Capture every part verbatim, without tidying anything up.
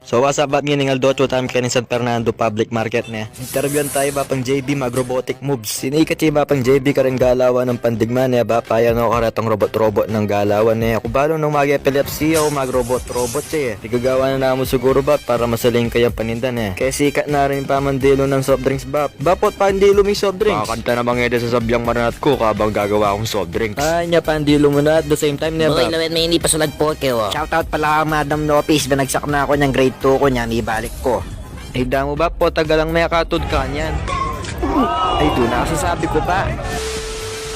So what's up, Bap? Ngening aldo atyu tamu keni San Fernando Public Market ne. Interviewan taya i Bapang J B mag-robotic moves. Sinikat ya i Bapang J B karing galawan nang pandigma ne, Bap. Payano karetang robot-robot nang galawan ne. Aku balu nung mag-epilepsy aku, mag-robot-robot ya e. Igagawa na namu siguru, Bap, para masaling kayang paninda ne. Kaya sikat na rin pamandilu nang soft drinks, Bap. Bap, ot pandilu ming soft drinks. Pakanta namang ede sa sabyang maranat ku kabang gagawa kung soft drinks. Ah, nya pandilu mu na at the same time ne, Bap. Boy, lawet me ini pasulag poke, o. Shoutout pala kang Madam Lopez, binagsak na aku nyang grade two ku, nya mibalik ku. Ay damu, Bap, potagalang mekatud ka nyan. Ay, dana, kasasabi ku pa.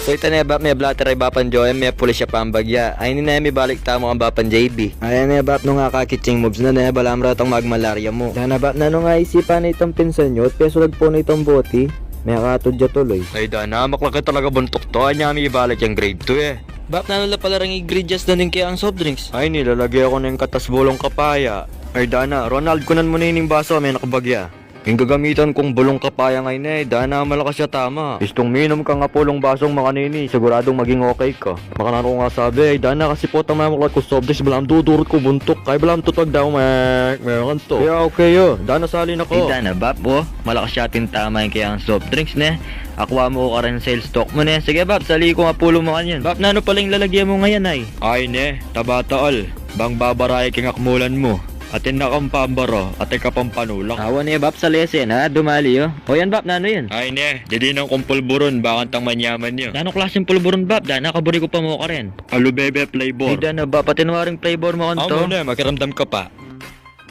So ita ne, Bap, me-blotter ya i Bapang Joem, mepulis ya pambagya. Ay, ini ne, mibalik tamu kang Bapang J B. Ayan ne, Bap, nung akakit yang moves na ne, balamu retang magmalarya mu. Dana, Bap, nanu nang isipan na itang pinsan yu, pesulag pu na itang boti. Mekatud ya tuloy. Ay dana, maklaki talaga buntuk to. Ay, nya mibalik yang grade two e. Bap, nanu la pala reng ingredients na ning kekang soft drinks? Ay, nilalage ku na ing katas bulung kapaya. Ay dana, Ronald, kunan mu na ining baso, me nakabagya. Ing gagamitan kung bulung kapaya ngeni, dana, malakas ya tama. Istung minum kang apulung basung makanini, siguradung maging okay ka. Makananu kung asabi, ay dana, kasi pota mamaklat ku soft drinks, balamu dudurut ku buntuk, ay balamu tutag daw, mek, mekan to. Kaya okay ya, dana, sali na ku. Ay dana, Bap, o, malakas ya pin tama ing kekang soft drinks ne. Akua mu ku karin sales talk mu ne. Sige, Bap, sali kung apulu makanyan. Bap, nanu pala ing lalagyan mu ngan, ay? Ay ne, tabataal, bang babarae king akmulan mu. Atin na kang pambara, atin ka pang panulak. Awa ne, Bap, salese na, dumali, o. O yan, Bap, nanu yan? Ay ne, didinan kung pulburun, bakantang manyaman ya. Nanu klaseng pulburun, Bap? Dana, kaburi ku pa mu karin. Alubebe flavor. Ay dana, Bap, atin waring flavor makanyan to. Amu ne, makiramdam ka pa.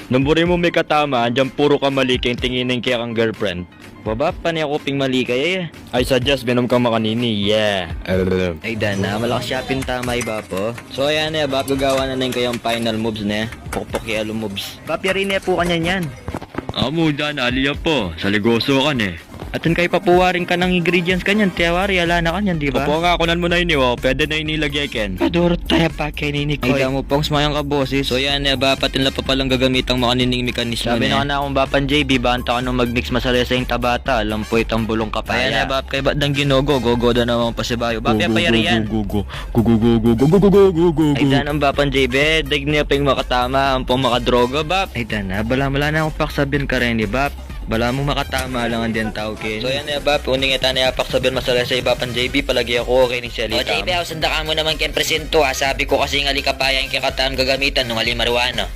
Nung buri mu mikatama, anyang puru ka mali king tingin ning kekang girlfriend. Wa, Bap, pane ku ping mali kaya e. I suggest minum ka makanini, yeah. Ay dana, malakas ya pin tama i Bap, o. So ayan ne, Bap, gagawan na ne ing kayang final moves ne. Pukpuk yelo moves. Bap, yari ne pu kanyan yan. Amu, dana, ali ya pu. Saligoso ka ne. Atin kayu pa pu waring kanang ingredients kanyan, te wari ala na kanyan, di ba? Opu, nga, kunan mu na ini, o. Pwede na ini lage ken. Padurut taya pa keni ni Koy. Ay damu, Pongs, mayang ka boses. So yan ne, Bap, atin la pa palang gagamitang makanining mekanismo ne. Sabi na kanakung Bapang J B, bakanta kanu mag-mix masalese ing tabata, alam pu itang bulung kapaya. Ayan ne, Bap, kaybat dang ginogo, gogo da namang pasibayu. Bap, ya pa yari yan. Go, go, go, go, go. Ay dana, Bapang J B, daig ne ping makatama ampong makadroga, Bap. Ay dana, balamu ala na kung paksabian kareni, Bap. Balamu makatama la ngan deng tau keni. So yan ne, Bap, uling e tane apaksabian masalese i Bapang J B, palage ku okay ne ing salita mu. O J B, ausan da ka mu naman keng presintu, a. Sabi ku kasi ing ali kapaya ing kekatamung gagamitan nung ali marijuana.